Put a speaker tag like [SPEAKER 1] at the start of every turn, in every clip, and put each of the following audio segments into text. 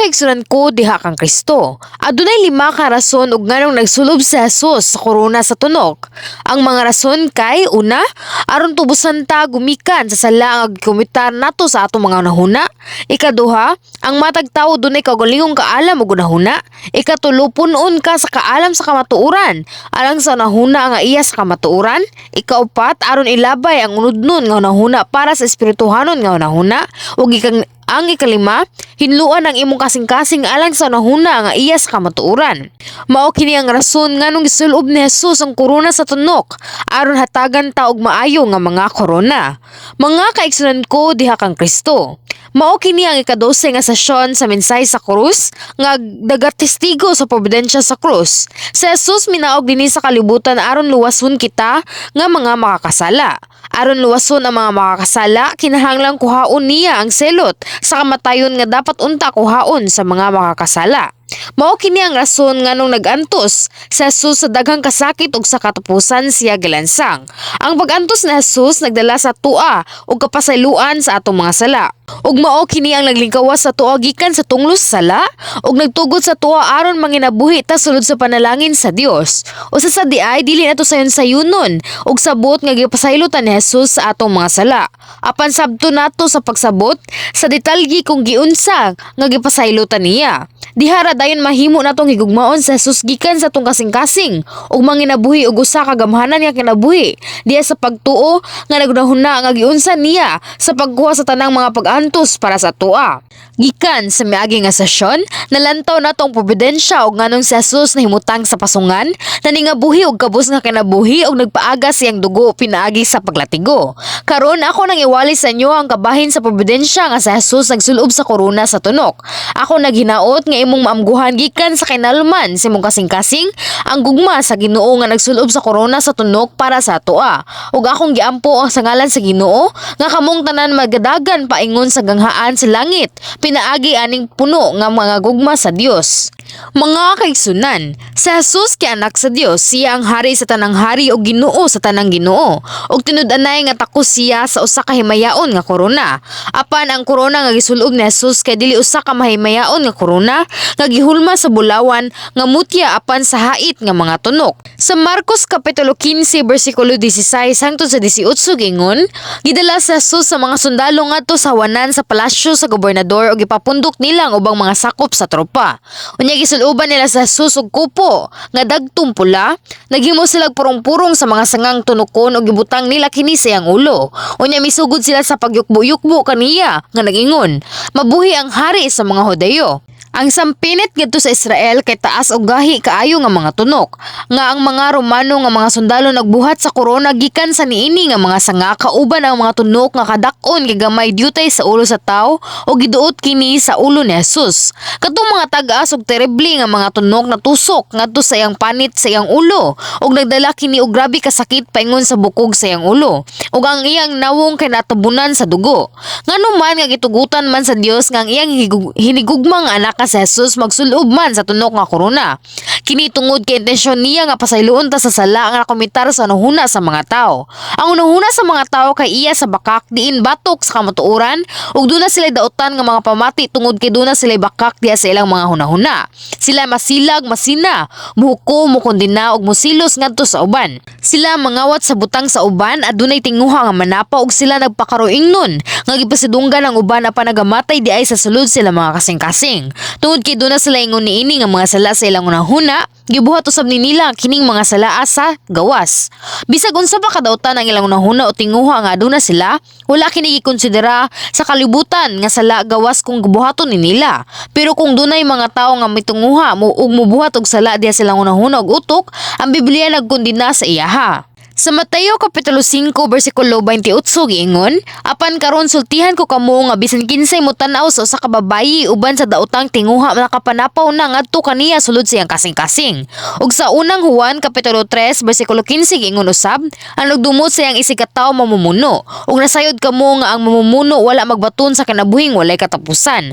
[SPEAKER 1] Kaigsunan ko diha kang Kristo, adunay lima ka rason ug nganong nagsulob si Jesus sa korona sa tunok. Ang mga rason kay: una, aron tubusan ta gumikan sa sala nga gikomitar nato sa atong mga hunahuna. Ikaduha, ang matag tawo dunay kaugalingong kaalam ug hunahuna. Ikatulo, punon ka sa kaalam sa kamatuoran alang sa hunahuna nga iya sa kamatuoran. Ikaupat, aron ilabay ang unudnon nga hunahuna para sa espirituhanon nga hunahuna. Ug ang ikalima, hinluan ang imong kasing-kasing alang sa hunahuna nga iya sa kamatuoran. Mao kini ang rason nganong gisulob ni Jesus ang korona sa tunok, aron hatagan ta og maayo nga mga korona. Mga kaigsunan ko diha kang Kristo, mao kini ang ikadose nga sesyon sa mensahe sa krus nga dagatestigo sa providensya sa krus. Si Jesus minaog dinhi sa kalibutan aron luwason kita nga mga makakasala. Aron luwason ang mga makakasala, kinahanglang kuhaon niya ang selot sa kamatayon nga dapat unta kuhaon sa mga makakasala. Mao kini ang rason nganong nag-antos si Jesus sa daghang kasakit ug sa katapusan siya gilansang. Ang pag-antos ni Jesus nagdala sa atoa ug kapasayloan sa atong mga sala. Ug mao kini ang naglingkawas sa atoa gikan sa tunglos sa sala ug nagtugot sa atoa aron manginabuhi ta sulod sa panalangin sa Dios. Usa sa diay, dili nato sayon-sayunon ug sabot nga gipasaylo ta ni Jesus sa atong mga sala. Apan sabto nato sa pagsabot sa detalye kung giunsa nga gipasaylo ta niya. Diha ra dayon mahimo natong higugmaon sa Jesus gikan sa atong kasing-kasing ug manginabuhi og usa ka gamhanan nga kinabuhi diha sa pagtuo nga naghunahuna nga giunsa niya sa pagkuha sa tanang mga pag-antos para sa atoa. Gikan sa miagi nga sesyon, nalantaw nato ang providensya ug nganong si Jesus nahimutang sa pasungan, naningabuhi og kabus nga kinabuhi ug nagpaagas siyang dugo pinaagi sa paglatigo. Karon, ako nang iwali sa inyo ang kabahin sa providensya nga si Jesus nagsulob sa korona sa tunok. Ako naghinaot nga imong maamguhan gikan sa kinalman sa imong kasing-kasing ang gugma sa Ginoo nga nagsulob sa korona sa tunok para sa atoa. Ug akong giampo ang sa ngalan sa Ginoo nga kamong tanan magadagan paingon sa ganghaan sa langit pinaagi aning puno nga mga gugma sa Dios. Mga kaigsunan, si Jesus kay anak sa Dios, siya ang hari sa tanang hari ug Ginoo sa tanang ginoo. Ug tinud-anay nga takos siya sa usa ka himayaon nga korona. Apan ang korona nga gisulob ni Jesus kay dili usa ka mahimayaon nga korona nga gihulma sa bulawan nga mutya apan sa hait nga mga tunok. Sa Marcos kapitulo 15 bersikulo 16 hangtod sa 18, gingon, gidala sa Jesus sa mga sundalo ngadto sa hawanan sa palasyo sa gobernador ug gipapundok nila ang ubang mga sakop sa tropa. Unya gisuloban nila sa Jesus og kupo nga dagtong pula. Naghimo sila og purong-purong sa mga sangang tunokon ug gibutang nila kini sa iyang ulo. Unya misugod sila sa pagyukbo-yukbo kaniya nga nagingon, "Mabuhi ang hari sa mga Hudeyo." Ang sampinit ngadto sa Israel kay taas og gahi kaayo nga mga tunok, nga ang mga Romano nga mga sundalo nagbuhat sa korona gikan sa niini nga mga sanga kauban ang mga tunok nga kadak-on kay gamay dyutay sa ulo sa tawo ug giduot kini sa ulo ni Jesus. Katong mga tag-as ug terrible nga mga tunok natusok ngadto sa iyang panit sa iyang ulo ug nagdala kini og grabe kasakit paingon sa bukog sa iyang ulo ug ang iyang nawong kay natabunan sa dugo. Ngano man nga gitugutan man sa Dios nga ang iyang hinigugmang anak nga si Jesus magsulob man sa tunok nga korona? Kini tungod kay intensyon niya nga pasayloon ta sa sala nga nakomitar sa hunahuna sa mga tao. Ang hunahuna sa mga tao kay iya sa bakak diin batok sa kamatuoran ug duna sila dautan nga mga pamati tungod kay duna sila bakak diha sa ilang mga hunahuna. Sila masilag, masina, muhukom, mukondena ug musilos ngadto sa uban. Sila mangawat sa butang sa uban, adunay tinguha nga manapa ug sila nagpakaroingnon nga gipasidunggan ang uban apan nagamatay diay sa sulod sila mga kasing-kasing. Tungod kay duna sila ingon niini nga mga sala sa ilang hunahuna, gibuhat usab ni nila kining mga sala sa gawas. Bisag unsa pa kadautan ang ilang hunahuna o tinguha nga aduna sila, wala kini gikonsidera sa kalibutan nga sala gawas kung gibuhaton ni nila. Pero kung dunay mga tawo nga mitunguha mo ug mubuhat og sala diha silang hunahuna ug utok, ang Biblia nagkondena sa iyaha. Sa Mateo kapitulo 5 bersikulo 28 giingon, "Apan karon sultihan ko kamo nga bisan kinsay motan-aw sa usa ka babayi uban sa daotang tinguha, nakapanapaw na ngadto kaniya sulod sa iyang kasing-kasing." Ug sa Unang Juan kapitulo 3 bersikulo 15 giingon usab, "Ang nagdumot sa iyang isigkatawo mamumuno, ug nasayod kamo nga ang mamumuno wala magbaton sa kinabuhing walay katapusan."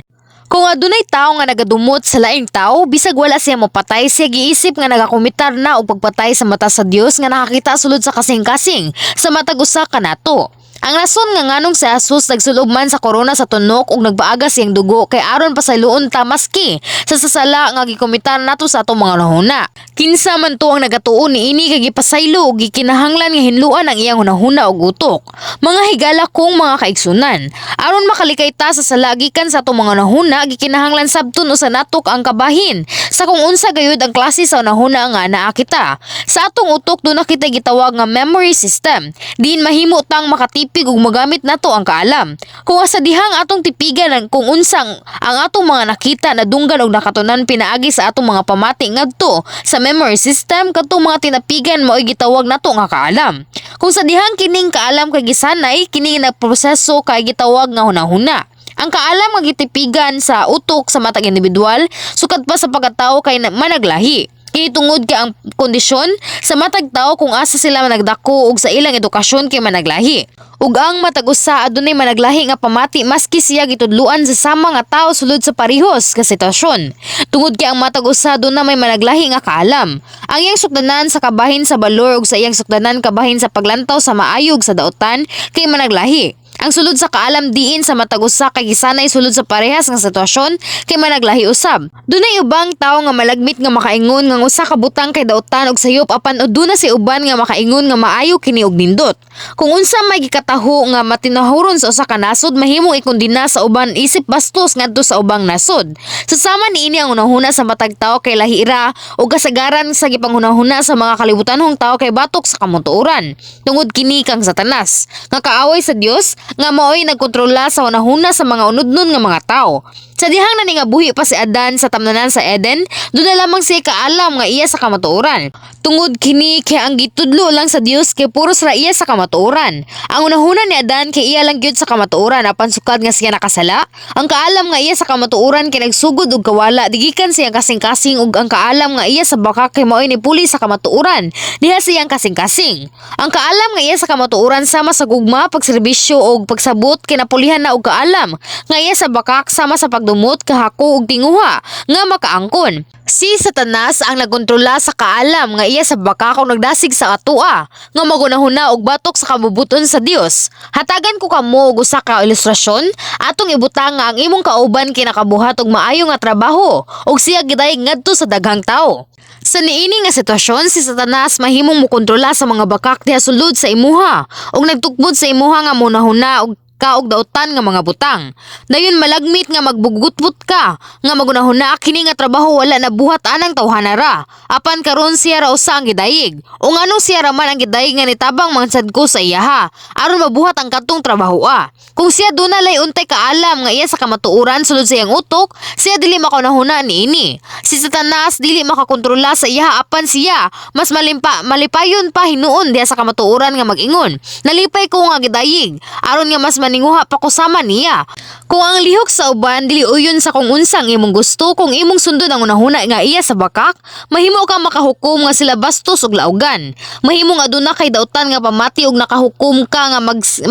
[SPEAKER 1] Kung adunay tawo nga nagadumot sa laing tawo, bisag wala siya mopatay, siya giisip nga nagakomitar na og pagpatay sa mata sa Dios nga nakakita sulod sa kasing-kasing sa matag usa kanato. Ang rason nga nganong si Jesus nagsulob man sa korona sa tunok ug nagpaagas iyang dugo kay aron pasayloon ta maski sa sasala nga gikomitan nato sa atong mga hunahuna. Kinsa man to ang nagatuo niini kay gipasaylo ug gikinahanglan nga hinluan ang iyang hunahuna ug utok. Mga higala kong mga kaigsunan, aron makalikay ta sa sala gikan sa atong mga hunahuna, gikinahanglan sabton usa natok ang kabahin sa kung unsa gayud ang klase sa hunahuna nga naa kita. Sa atong utok duna kita gitawag nga memory system, diin mahimo tang makatipig ug magamit nato ang kaalam. Kung asa dihang atong tipigan ang kung unsang ang atong mga nakita, nadunggan og nakatunan pinaagi sa atong mga pamati ngadto sa memory system, kadtong mga tinapigan mao'y gitawag nato nga kaalam. Kung sa dihang kining kaalam kay gisanay, kini nagproseso kay gitawag nga hunahuna. Ang kaalam nga gitipigan sa utok sa matag individual sukad pa sa pagkatao kay managlahi. Kini tungod kay ang kondisyon sa matag tawo kung asa sila nagdako ug sa ilang edukasyon kay managlahi. Ug ang matag usa adunay managlahi nga pamati maski siya gitudluan sa sama nga tawo sulod sa parihos nga sitwasyon. Tungod kay ang matag usa duna may managlahi nga kaalam. Ang iyang sukdanan sa kabahin sa balor ug sa iyang sukdanan kabahin sa paglantaw sa maayo ug sa daotan kay managlahi. Ang sulod sa kaalam diin sa matag usa kay gisanay sulod sa parehas nga sitwasyon kay managlahi usab. Dunay ubang tawo nga malagmit nga makaingon nga ang usa ka butang kay daotan og sayop, apan duna say uban nga makaingon nga maayo kini og nindot. Kung unsa may gikataho nga matinahuron sa usa ka nasod, mahimong ikondena sa uban isip bastos ngadto sa ubang nasod. Sa sama niini, ang hunahuna sa matag tawo kay lahi ra ug kasagaran sa gipanghunahuna sa mga kalibutanhong tawo kay batok sa kamatuoran. Tungod kini kang Satanas nga kaaway sa Dios nga maoy nagkontrola sa hunahuna sa mga unudnon nga mga tawo. Sa dihang naningabuhi pa si Adan sa tamnanan sa Eden, duna lamang siya kaalam nga iya sa kamatuoran. Tungod kini kay ang gitudlo lang sa Dios kay puros ra iya sa kamatuoran. Ang hunahuna ni Adan kay iya lang gyud sa kamatuoran, apan sukad nga siya nakasala, ang kaalam nga iya sa kamatuoran kay nagsugod og kawala digikan siyang kasing-kasing, ug ang kaalam nga iya sa bakak kay maoy nipuli sa kamatuoran diha siyang kasing-kasing. Ang kaalam nga iya sa kamatuoran sama sa gugma, pagserbisyo ug pagsabot kay napulihan na og kaalam nga iya sa bakak sama sa pagdumot, kahako ug tinguha nga makaangkon. Si Satanas ang nagkontrola sa kaalam nga iya sa bakak ug nagdasig sa atoa nga magunahuna og batok sa kabubuton sa Dios. Hatagan ko kamo og usa ka ilustrasyon. Atong ibutang nga ang imong kauban kinakabuhat og maayo nga trabaho ug siya gidayeg ngadto sa daghang tawo. Sa niini nga sitwasyon, si Satanas mahimong mokontrola sa mga bakak diha sulod sa imuha ug nagtukbod sa imuha nga munahuna og ka og dautan nga mga butang. Dayon malagmit nga magbugutbut ka nga magunahuna, "Kini nga trabaho wala na buhat anang tawhana ra. Apan karon siya ra usa ang gidayeg. O nganong siya ra man ang gidayeg nga nitabang man sad ko sa iyaha aron mabuhat ang kadtong trabaho ah?" Kung siya duna lay untay kaalam nga iya sa kamatuoran sulod sa iyang utok, siya dili makaunahuna niini. Si Satanas dili makakontrola sa iyaha, apan siya mas malipayon pa hinuon diha sa kamatuoran nga mag-ingon, "Nalipay ko nga gidayig aron nga mas maninguha pa ko sama niya." Kung ang lihok sa uban dili uyon sa kung unsang imong gusto, kung imong sundon ang hunahuna nga iya sa bakak, mahimo kang makahukom nga sila bastos ug laugan. Mahimo nga aduna kay dautan nga pamati ug nakahukom ka nga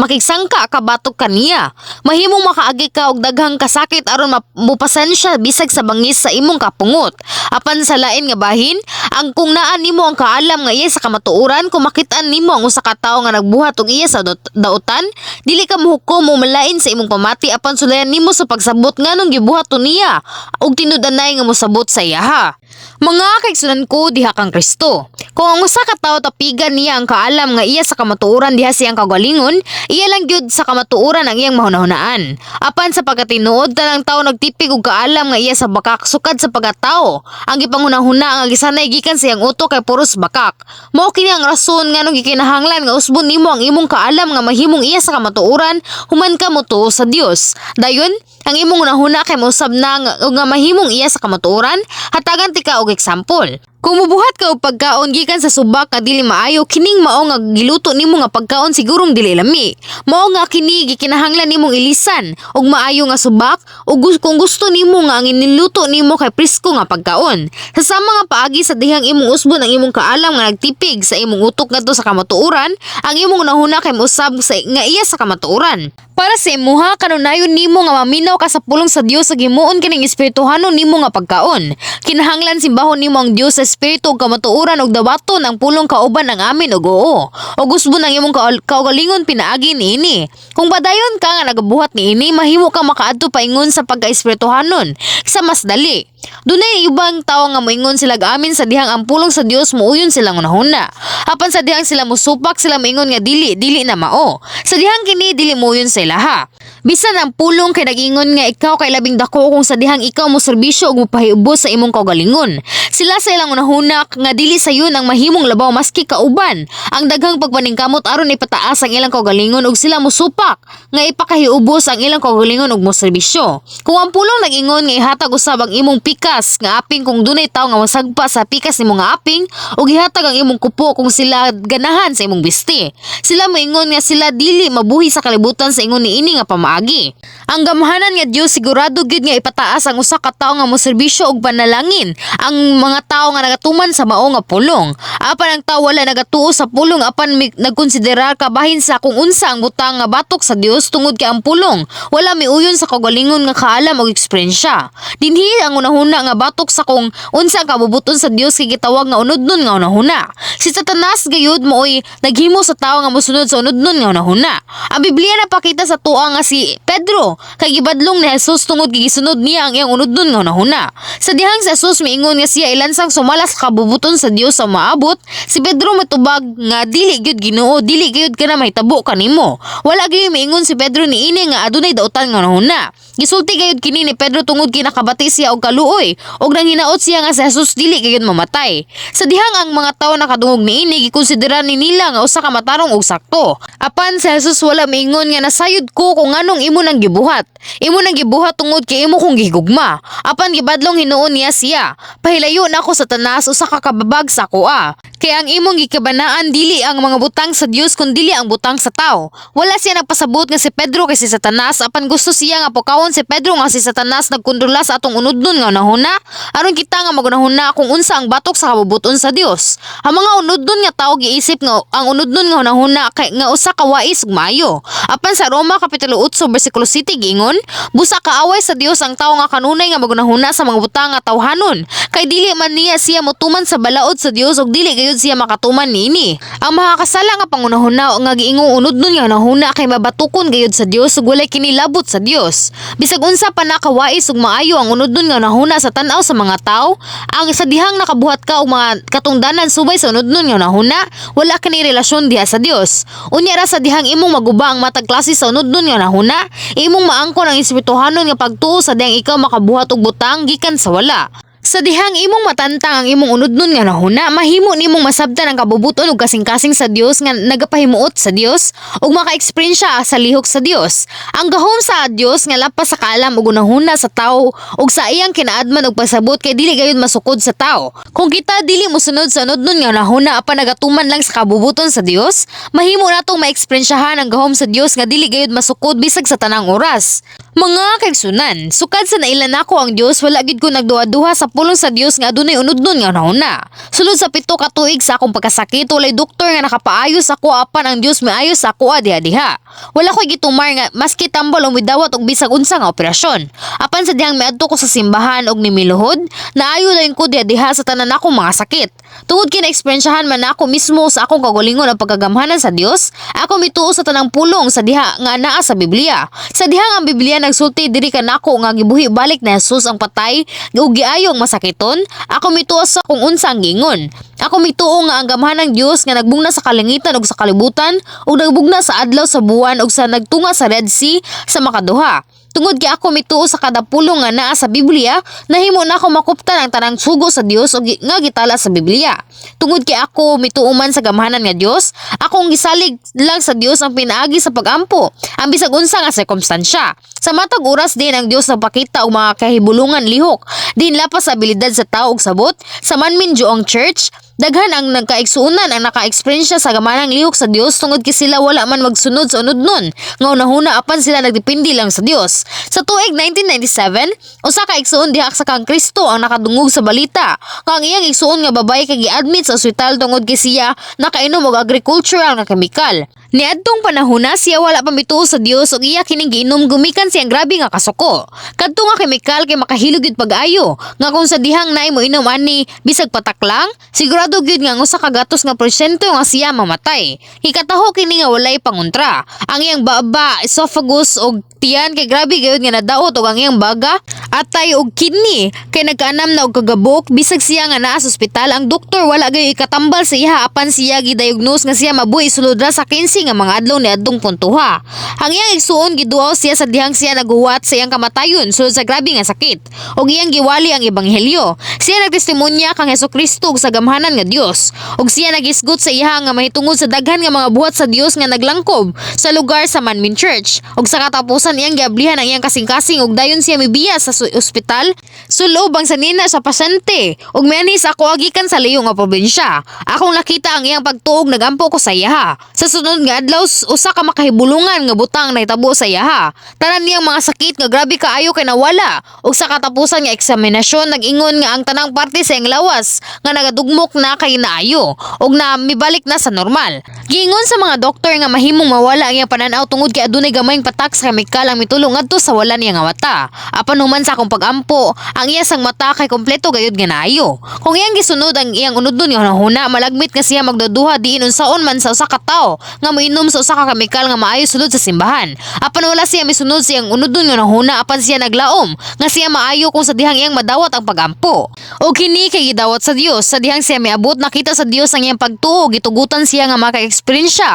[SPEAKER 1] makigsangka ka batok kaniya. Mahimong makaagi ka og daghang kasakit aron mopasensya bisag sa bangis sa imong kapungot. Apan sa lain nga bahin, ang kung naa nimo ang kaalam nga iya sa kamatuoran, kung makit-an nimo ang usa ka tawo nga nagbuhat og iya sa dautan, dili ka mohukom o malain sa imong pamati, apan sulayan nimo sa pagsabot nganong gibuhat to niya ug tinud-anay nga mosabot sa iyaha. Mga kaigsunan ko diha kang Kristo, kung ang usa ka tawo tapigan niya ang kaalam nga iya sa kamatuoran diha siyang kagalingon, iya lang gyud sa kamatuoran ang iyang mahunahunaan. Apan sa pagkatinuod, tanang tawo nagtipig og kaalam nga iya sa bakak sukad sa pagkatao. Ang gipanghunahuna nga gisanay gikan sa iyang utok kay puros bakak. Mao kini ang rason nganong gikinahanglan nga usbon nimo ang imong kaalam nga mahimong iya sa kamatuoran human ka motuo sa Dios. Dayon, ang imong hunahuna kay mosab na nga mahimong iya sa kamatuoran. Hatagan tika og example. Kung mubuhat ka og pagkaon gikan sa subak nga dili maayo, kining mao nga giluto nimo nga pagkaon sigurong dili lami. Mao nga kini gikinahanglan nimong ilisan og maayo nga subak ug kung gusto nimo nga ang iniluto nimo kay presko nga pagkaon. Sa sama nga paagi, sa dihang imong usbon ang imong kaalam nga nagtipig sa imong utok ngadto sa kamatuoran, ang imong hunahuna kay mousab sa nga iya sa kamatuoran. Para sa imuha, kanunayon nimo nga maminaw ka sa pulong sa Dios sa himuon kining espirituhanon nimo nga pagkaon. Kinahanglan simbahon nimo ang Dios sa espiritu ug kamatuoran ug dawaton ang pulong kauban ang amen ug oo. Ug usbon ang imong kaugalingon pinaagi niini. Kung padayon ka nga nagabuhat niini, mahimo kang makaadto paingon sa pagka-espirituhanon sa mas dali. Dunay ubang tawo nga moingon sila amen sa dihang ang pulong sa Dios muuyon silang hunahuna. Apan sa dihang sila mosupak, sila moingon nga dili, dili na mao. Sa dihang kini dili muuyon sa ilaha. Bisan ang pulong kay nag-ingon nga ikaw kay labing dako kung sa dihang ikaw mo serbisyo ug mopahiubos sa imong kaugalingon. Sila sa ilang hunahuna nga dili sayon ang mahimong labaw maski kauban ang daghang pagpaningkamot aron ipataas ang ilang kaugalingon ug sila mosupak nga ipakahiubos ang ilang kaugalingon ug moserbisyo. Kung ang pulong nag-ingon nga ihatag usab ang imong pikas nga aping kung dunay tawo nga mosagpa sa pikas nimo nga aping ug ihatag ang imong kupo kung sila ganahan sa imong bisti. Sila moingon nga sila dili mabuhi sa kalibutan sa ingon niini nga pamaagi. Ang gamhanan nga Dios sigurado gyud nga ipataas ang usa ka tawo nga moserbisyo og panalangin ang mga tawo nga nagatuman sa mao nga pulong. Apan ang tawo wala nagatuo sa pulong apan nagkonsiderar kabahin sa kung unsa ang butang nga batok sa Dios tungod kay ang pulong wala miuyon sa kaugalingon nga kaalam og eksperyensya. Dinhi ang unahuna nga batok sa kung unsa ang kabubuton sa Dios kay gitawag nga unodnon nga hunahuna. Si Satanas gayud maoy naghimo sa tawo nga mosunod sa unodnon nga hunahuna. Ang Biblia napakita sa tuwa nga si Pedro kay gibadlong ni Jesus tungod kay gisunod niya ang iyang unodnon nga hunahuna. Sa dihang si Jesus miingon nga siya ilansang sumala sa kabubuton sa Dios sa maabot, si Pedro mitubag nga, "Dili gyud, Ginoo, dili gyud kana mahitabo kanimo." Wala gyud miingon si Pedro niini nga adunay dautan nga hunahuna. Gisulti gayud kini ni Pedro tungod kay nakabati siya og kaluoy ug nanghinaot siya nga si Jesus dili gayud mamatay. Sa dihang ang mga tawo nakadungog niini, gikonsidera ni nila nga usa ka matarong ug sakto. Apan si Jesus wala miingon nga nasayod ko kung nganong imo nang gibuhat. Imo nang gibuhat tungod kay imo kong gihigugma. Apan gibadlong hinuon niya siya. "Pahilayo nako, Satanas, usa ka kababag sa akoa. Kay ang imong gikabanaan dili ang mga butang sa Dios kun dili ang butang sa tao." Wala siya nagpasabot nga si Pedro kay si Satanas, apan gusto siya nga pukawon si Pedro nga si Satanas nagkontrola sa atong unodnon nga hunahuna aron kita nga magunahuna kung unsa ang batok sa kabubuton sa Dios. Ang mga unodnon nga tawo giisip nga ang unodnon nga hunahuna kay nga usa ka wais ug maayo. Apan sa Roma kapitulo 8 bersikulo 7 giingon, "Busa kaaway sa Dios ang tawo nga kanunay nga magunahuna sa mga butang nga tawhanon, kay dili man niya siya motuman sa balaod sa Dios ug dili gayud siya makatuman niini." Ang makakasala nga pangunahuna nga giingong unodnon nga hunahuna kay mabatukon gayud sa Dios ug walay kinilabot sa Dios. Bisag unsa pa na kawais ug maayo ang unodnon nga hunahuna sa tan-aw sa mga tawo, ang sa dihang nakabuhat ka og mga katungdanan subay sa unodnon nga hunahuna, wala kini relasyon diha sa Dios. Unya ra sa dihang imong maguba ang matag klase sa unodnon nga hunahuna, imong maangkon ang espirituhanon nga pagtuo sa dihang ikaw makabuhat og butang gikan sa wala. Sa dihang imong matantang ang imong unodnon nga hunahuna, mahimo nimong masabtan ang kabubuton ug kasing-kasing sa Dios nga nagapahimuot sa Dios ug maka-eksperyensya sa lihok sa Dios. Ang gahom sa Dios nga lapas sa kaalam ug hunahuna sa tawo ug sa iyang kinaadman ug pasabot kay dili gayud masukod sa tawo. Kung kita dili mosunod sa unodnon nga hunahuna apan nagatuman lang sa kabubuton sa Dios, mahimo natong maeksperiensyahan ang gahom sa Dios nga dili gayud masukod bisag sa tanang oras. Mga kaigsunan, sukad sa naila nako ang Dios, wala gid ko nagduha-duha sa pulong sa Dios nga adunay unodnon nga hunahuna. Sulod sa 7 ka tuig sa akong pagkasakit, walay doktor nga nakapaayos ako apan ang Dios miayo sa ako diha-diha. Wala ko'y gitumar nga maski tambal o midawat og bisag unsa nga operasyon. Apan sa dihang miadto ko sa simbahan og nimiluhod, naayo dayon ko diha-diha sa tanan akong mga sakit. Tungod kay na-eksperensyahan man ako mismo sa akong kaugalingon ang pagkagamhanan sa Dios, ako mituo sa tanang pulong sa diha nga naa sa Biblia. Sa dihang ang Biblia nagsulti diri kanako nga gibuhi balik ni Jesus ang patay ug giayo ang masakiton, ako mituo sa kung unsa ang giingon. Ako mituo nga ang gamhanang Dios nga nagbugna sa kalangitan ug sa kalibutan ug nagbugna sa adlaw, sa buwan ug sa nagtunga sa Red Sea sa makaduha. Tungod kay ako mituo sa kada pulong nga naa sa Biblia, nahimo na ako makuptan ang tanang sugo sa Dios ug nga gitala sa Biblia. Tungod kay ako mituo man sa gamhanan nga Dios, akong gisalig lang sa Dios ang pinaagi sa pagampo, ang bisag unsa nga sirkumstansya. Sa matag oras din ang Dios nagpakita og mga kahibulungan lihok, din lapas sa abilidad sa tao ug sabot sa Manmin Juong Church. Daghan ang nagkaigsuonan ang naka-eksperyensya sa gamanang lihok sa Dios tungod kay sila wala man magsunod sa unodnon nga hunahuna apan sila nagdepende lang sa Dios. Sa tuig 1997, usa ka igsuon diha sa kang Kristo ang nakadungog sa balita nga ang iyang igsuon nga babaye kay gi-admit sa ospital tungod kay siya nakainom og agricultural nga kemikal. Niadtong panahona, siya wala pa mituo sa Dios ug iya kining giinom gumikan siyang grabe nga kasuko. Kadto nga kemikal kay makahilog gyud pag-ayo nga kung sa dihang naay moinom ani bisag patak lang, sigurado gyud nga ang usa ka gatos nga porsyento nga siya mamatay. Hikataho kini nga walay pangontra. Ang iyang baba, esophagus ug tiyan kay grabe gayud nga nadaot ug ang iyang baga, atay ug kidney kay nagkaanam na og kagabok. Bisag siya nga naa sa ospital, ang doktor wala gayo ikatambal sa iya apan siya gidiagnose nga siya mabuhi sulod ra sa 15 nga mga adlaw niadtong puntuha. Ang iyang igsuon giduaw siya sa dihang siya naguwat sa iyang kamatayon sulod sa grabe nga sakit ug iyang giwali ang ebanghelyo. Siya nagtestimonya kang Hesukristo ug sa gamhanan nga Dios ug siya nagisgot sa iya nga mahitungod sa daghan nga mga buhat sa Dios nga naglangkob sa lugar sa Manmin Church. Ug sa katapusan, iyang giablihan ang iyang kasing-kasing ug dayon siya mibiya sa ospital sulob ang sanina sa pasyente ug mianhi sa ako gikan sa layo nga probinsya. Akong nakita ang iyang pagtuog, nagampo ko sa iyaha. Sa sunod nga adlaw, usa ka makahibulungan nga butang nahitabo sa iyaha. Tanan niyang mga sakit nga grabe kaayo kay nawala ug sa katapusan nga eksaminasyon, nag-ingon nga ang tanang parte sa iyang lawas nga nagadugmok na kay naayo ug na mibalik na sa normal. Giingon sa mga doktor nga mahimong mawala ang iyang pananaw tungod kay adunay gamayng patak sa kemikal ang mitulong ngadto sa wala niya nga mata. Apan human sa akong pag-ampo, ang iya sang mata kay kompleto gayud nga naayo. Kung iyang gisunod ang iyang unodnon nga hunahuna, malagmit nga siya magduduha diin unsaon man sa usa ka tawo nga moinom sa usa ka kemikal nga maayo sulod sa simbahan. Apan wala siya misunod sa iyang unodnon nga hunahuna apan siya naglaom nga siya maayo kung sa dihang iyang madawat ang pagampo. O kini kay gidawat sa Dios. Sa dihang siya miabot, nakita sa Dios ang iyang pagtuo, gitugutan siya nga maka-eksperyensya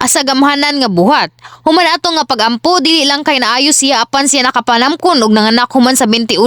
[SPEAKER 1] sa gamhanan nga buhat. Human ato nga pagampo, dili lang kay naayo siya apan siya nakapanamkon og nanganak human sa 21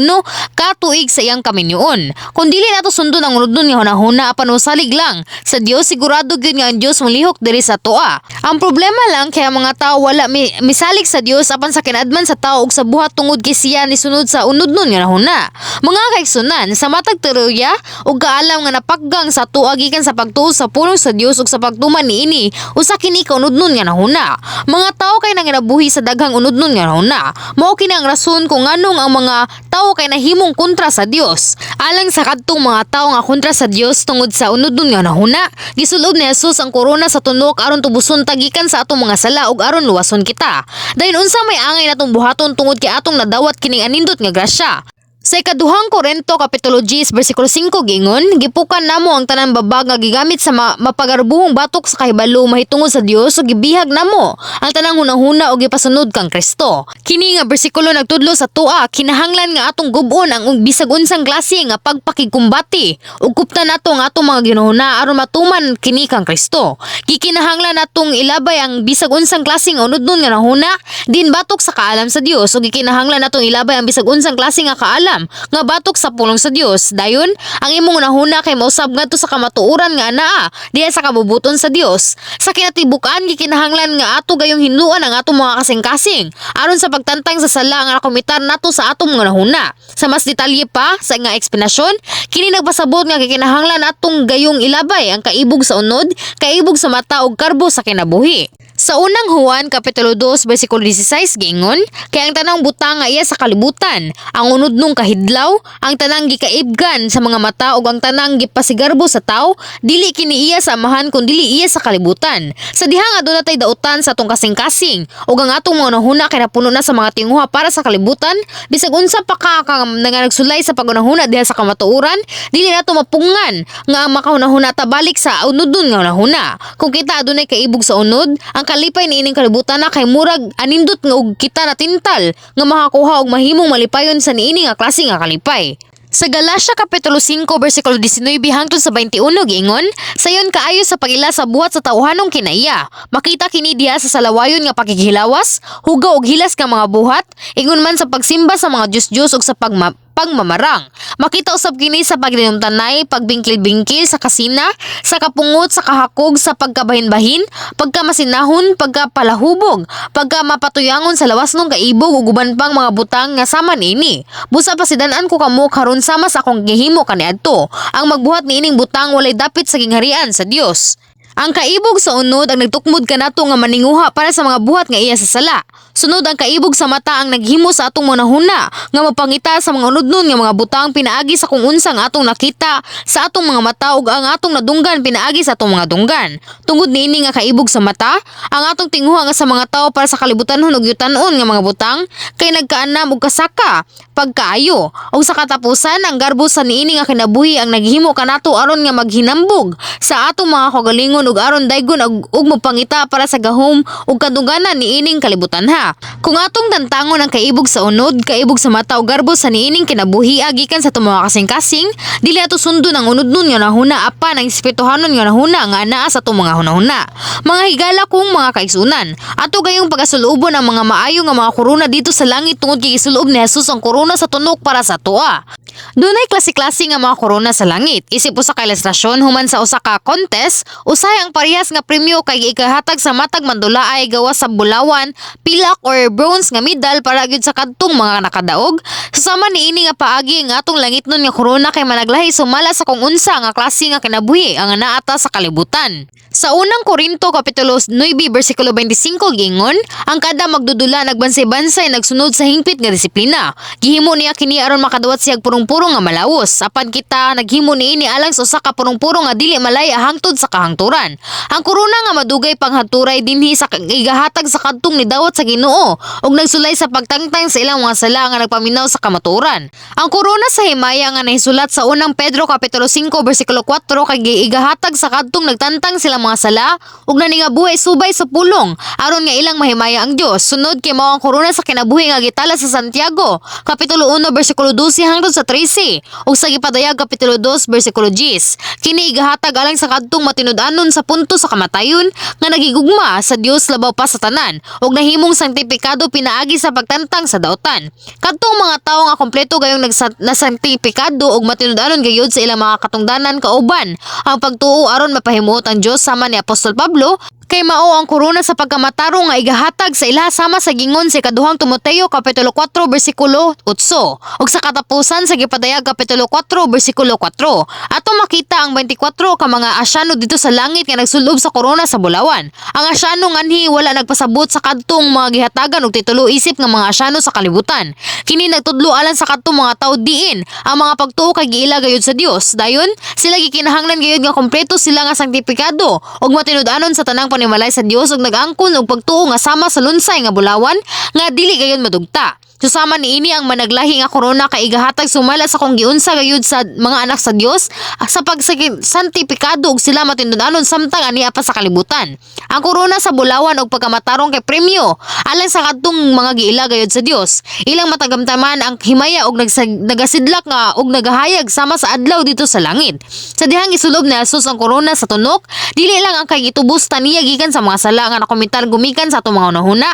[SPEAKER 1] ka tuig sa iyang kaminyoon. Kung dili nato sundon ang unodnon nga hunahuna apan mosalig lang sa Dios, sigurado gyud nga ang Dios molihok diri sa atoa. Ang problema lang kay ang mga tao wala misalig sa Dios apan sa kinadman sa tao ug sa buhat tungod kay siya nisunod sa unodnon nga hunahuna. Mga kaigsunan, sa matag teorya ug kaalam nga napakgang sa atoa gikan sa pagtuo sa pulong sa Dios ug sa pagtuman niini, usa kini ka unodnon nga hunahuna. Mga tao kay nanginabuhi sa daghang unodnon nga hunahuna. Mao kini ang rason kung nganong ang mga tao kay nahimong kontra sa Dios. Alang sa kadtong mga tao nga kontra sa Dios tungod sa unodnon nga hunahuna, gisulob ni Jesus ang korona sa tunok aron tubuson ta gikan sa atong mga sala ug aron luwason kita. Dayon unsa may angay natong buhaton tungod kay atong nadawat kining anindot nga grasya? Sa ikaduhang Korento kapitulo 10 bersikulo 5 giingon, "Gipukan namo ang tanang babag nga gigamit sa mapagarbuhong batok sa kahibalo mahitungod sa Dios ug gibihag namo ang tanang hunahuna ug gipasunod kang Kristo." Kini nga bersikulo nagtudlo sa atoa, kinahanglan nga atong gub-on ang bisag unsang klase nga pagpakigkumbati ug kuptan nato ang atong mga ginahuna aron matuman kini kang Kristo. Gikinahanglan natong ilabay ang bisag unsang klase nga unodnon nga hunahuna din batok sa kaalam sa Dios ug gikinahanglan natong ilabay ang bisag unsang klase nga kaalam nga batok sa pulong sa Dios. Dayon, ang imong hunahuna kay mausab ngadto sa kamatuoran nga anaa diha sa kabubuton sa Dios. Sa kinatibuk-an, gikinahanglan nga ato gayong hinuan ang atong mga kasing-kasing aron sa pagtantang sa sala nga nakomitar nato sa atong mga hunahuna. Sa mas detalye pa sa nga eksplanasyon, kini nagpasabot nga gikinahanglan atong gayong ilabay ang kaibog sa unod, kaibog sa mata ug karbo sa kinabuhi. Sa unang Juan kapitulo 2 bersikulo 16 giingon, "Kay ang tanang butang nga iya sa kalibutan, ang unodnong kahidlaw, ang tanang gikaibgan sa mga mata ug ang tanang gipasigarbo sa tawo, dili kini iya sa Amahan kun dili iya sa kalibutan." Sa dihang aduna tay dautan sa atong kasing-kasing ug ang atong mga hunahuna kay napuno na sa mga tinguha para sa kalibutan, bisag unsa pa ka nga nagsulay sa paghunahuna diha sa kamatuoran, dili nato mapungan nga ang makahunahuna ta balik sa unodnon nga hunahuna. Kung kita adunay kaibog sa unod, ang kalipay niining kalibutan na kay murag anindot nga og kita natintal nga makakuha og mahimong malipayon sa niini nga klase nga kalipay. Sa Galatia kapitulo 5 bersikulo 19 hangtod sa 21 giingon, "Sayon kaayo sa pag-ila sa buhat sa tawhanong kinaiya. Makita kini diha sa salawayon nga pakighilawas, hugaw og hilas nga mga buhat, ingon man sa pagsimba sa mga diyos-diyos ug sa pagma pagmamarang. Makita usab kini sa pagdinumtanay, pagbingkil-bingkil sa kasina, sa kapungot, sa kahakog, sa pagkabahin-bahin, pagkamasinahon, pagkapalahubog, pagkamapatuyangon sa lawasnong kaibog ug uban pang mga butang nga sama niini. Busa pasidan-an ko kamo karon sama sa akong gihimo kaniadto. Ang magbuhat niining butang walay dapit sa gingharian sa Dios. Ang kaibog sa unod ang nagtukmod kanato nga maninguha para sa mga buhat nga iya sa sala. Sunod, ang kaibog sa mata ang naghimo sa atong hunahuna nga mapangita sa mga unodnon nga mga butang pinaagi sa kung unsa nga atong nakita sa atong mga mata ug ang atong nadunggan pinaagi sa atong mga dunggan. Tungod niini nga kaibog sa mata, ang atong tinguha nga sa mga tawo para sa kalibutanon ug yutanon nga mga butang kay nagkaanam og kasaka pagkaayo. Ug sa katapusan, ang garbo sa niini nga kinabuhi ang naghimo kanato aron nga maghinambog sa atong mga kaugalingon ug aron daygon ug mopangita para sa gahom ug kadungganan niining kalibutan ha. Kung atong tantangon ang kaibog sa unod, kaibog sa mata ug garbo sa niining kinabuhi gikan sa atong mga kasing-kasing, dili ato sundon ang unodnon nga hunahuna apan ang espirituhanon nga hunahuna nga anaa sa atong mga hunahuna. Mga higala kong mga kaigsunan, ato gayong pagasulubon ang mga maayo nga mga korona dito sa langit tungod kay gisulob ni Jesus ang korona sa tunok para sa atoa. Dunay klase-klase nga mga korona sa langit. Isip usa ka ilustrasyon, human sa usa ka contest, usahay ang parehas nga premyo kay ikahatag sa matag mandulaay gawas sa bulawan, pilak or bronze nga medal para gyud sa kadtong mga nakadaog. Sa sama niini nga paagi, nga atong langitnon nga korona kay managlahi sumala sa kung unsa nga klase nga kinabuhi ang naa ta sa kalibutan. Sa Unang Korinto kapitulo 9 bersikulo 25 giingon, "Ang kada magdudula nagbansay-bansay nagsunod sa hingpit nga disiplina. Gihimo niya kini aron makadawat siya og purong-puro nga malawos. Apan kita naghimo niini alang sa usa ka purong-puro nga dili malaya hangtod sa kahangturan." Ang korona nga madugay panghanturay dinhi sa igahatag sa kadtong nidawat sa Ginoo ug nagsulay sa pagtangtang sa ilang mga sala nga nagpaminaw sa kamatuoran. Ang korona sa himaya nga nahisulat sa Unang Pedro kapitulo 5 bersikulo 4 kay igahatag sa kadtong nagtangtang silang mga sala ug naningabuhi subay sa pulong aron nga ilang mahimaya ang Dios. Sunod kay mao ang korona sa kinabuhi nga gitala sa Santiago kapitulo 1 bersikulo 12 hangtod sa 13 ug sa Gipadayag kapitulo 2 bersikulo 10. Kini igahatag alang sa kadtong matinud-anon sa punto sa kamatayon nga nagigugma sa Dios labaw pa sa tanan ug nahimong sangtipikado pinaagi sa pagtangtang sa dautan. Kadtong mga tawo nga kompleto gayong nasangtipikado ug matinud-anon gayud sa ilang mga katungdanan kauban ang pagtuo aron mapahimuot ang Dios sama ni Apostol Pablo kay mao ang korona sa pagkamatarong nga igahatag sa ilaha sama sa gingon sa Ikaduhang Timoteo kapitulo 4 bersikulo 8 ug sa katapusan sa Gipadayag kapitulo 4 bersikulo 4. Ato makita ang 24 ka mga asyano dito sa langit nga nagsulob sa korona sa bulawan. Ang asyano nganhi wala nagpasabot sa kadtong mga gihatagan og titulo isip nga mga asyano sa kalibutan. Kini nagtudlo alang sa kadtong mga tawo diin ang mga pagtuo kay giila gayud sa Dios. Dayon sila gikinahanglan gayud nga kompleto sila nga sangtipikado ug matinud-anon sa tanang panimalay sa Dios ug nag-angkon og pagtuo nga sama sa lunsay nga bulawan nga dili gayon madugta. Susama niini, ang managlahi nga korona kay igahatag sumala sa kung giunsa gayud sa mga anak sa Dios sa pagsantipikado ug sila matinud-anon samtang ania pa sa kalibutan. Ang korona sa bulawan og pagkamatarong kay premyo alang sa kadtong mga giila gayud sa Dios. Ilang matagamtaman ang himaya og nagasidlak nga og nagahayag sama sa adlaw dito sa langit. Sa dihang isulob ni Jesus ang korona sa tunok, dili lang ang kay gitubos ta niya gikan sa mga sala nga nakomitar gumikan sa atong mga hunahuna,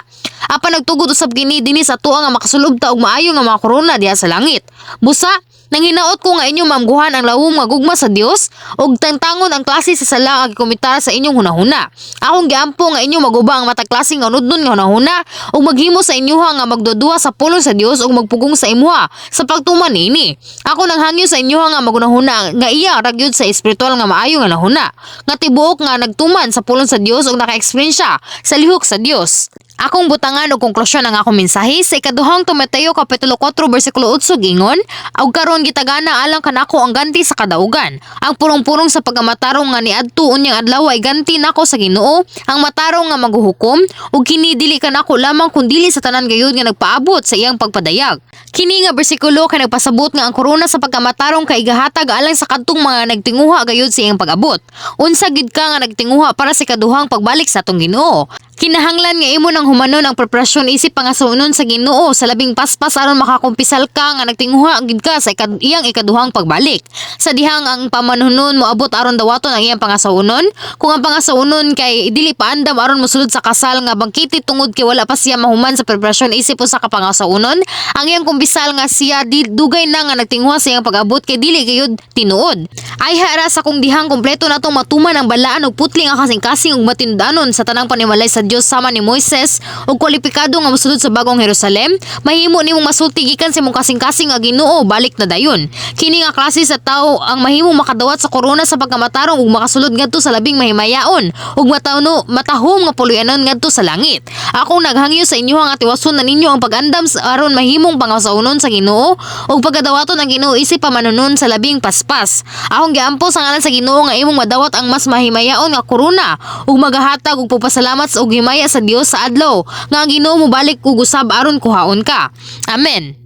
[SPEAKER 1] apan nagtugot usab kini dinhi sa atoa nga makasulob ta og maayo nga mga korona diha sa langit. Busa, nanghinaot ko nga inyong maamguhan ang lawom nga gugma sa Dios ug tangtangon ang klase sa sala nga gikomitar sa inyong hunahuna. Akong giampo nga inyong maguba ang matag klase nga unodnon nga hunahuna ug maghimo sa inyoha nga magduduha sa pulong sa Dios ug magpugong sa imuha sa pagtuman niini. Ako nang hangyo sa inyoha nga magunahuna nga iya ra gyud sa espiritual nga maayo nga hunahuna nga tibuok nga nagtuman sa pulong sa Dios ug naka-experience sa lihok sa Dios. Akong butangan og konklusyon ang akong mensahe sa Ikaduhang Timoteo kapitulo 4 bersikulo 8 gingon, "Ug karon gitagana alang kanako ang ganti sa kadaugan. Ang purong-purong sa pagkamatarong nga niadto unyang adlaw ay ganti nako sa Ginoo, ang matarong nga maghuhukom, ug kini dili kanako lamang kundili sa tanan gayud nga nagpaabot sa iyang pagpadayag." Kini nga bersikulo kay nagpasabot nga ang korona sa pagkamatarong kay igahatag alang sa kadtong mga nagtinguha gayud sa iyang pag-abot. Unsa gid ka nga nagtinguha para sa ikaduhang pagbalik sa atong Ginoo? Kinahanglan nga imo nang humanon ang preparasyon isip pangasawonon sa Ginoo sa Labing Paspas aron makakumpisal ka nga nagtinguha gid ka sa iyang ikaduhang pagbalik. Sa dihang ang pamanunon moabot aron dawaton ang iyang pangasawonon, kung ang pangasawonon kay dili pa andam aron mosulod sa kasal nga bangkete tungod kay wala pa siya mahuman sa preparasyon isip usa ka pangasawonon, ang iyang kumpisal nga siya di dugay na nga nagtinguha sa iyang pag-abot kay dili gayud tinuod. Ay hara sa kung dihang kompleto natong matuman ang balaan ug putli nga kasing-kasing ug matinud-anon sa tanang panimalay sa Dios sama ni Moises ug kwalipikado nga mosulod sa Bagong Jerusalem, mahimo nimong masulti gikan sa imong kasing-kasing nga, "Ginoo, balik na dayon." Kini nga klase sa tawo ang mahimong makadawat sa korona sa pagkamatarong ug makasulod ngadto sa labing mahimayaon ug matawno matahom nga puloy-anon ngadto sa langit. Akong naghangyo sa inyo nga tiwason na ninyo ang pag-andam aron mahimong pangasawonon sa Ginoo ug pagkadawaton ang Ginoo isip pamanunon sa Labing Paspas. Akong giampo sa ngalan sa Ginoo nga imong madawat ang mas mahimayaon nga korona ug magahatag og pagpasalamat sa ug himaya sa Dios sa adlaw nga ang Ginoo mobalik ug usab aron kuhaon ka. Amen.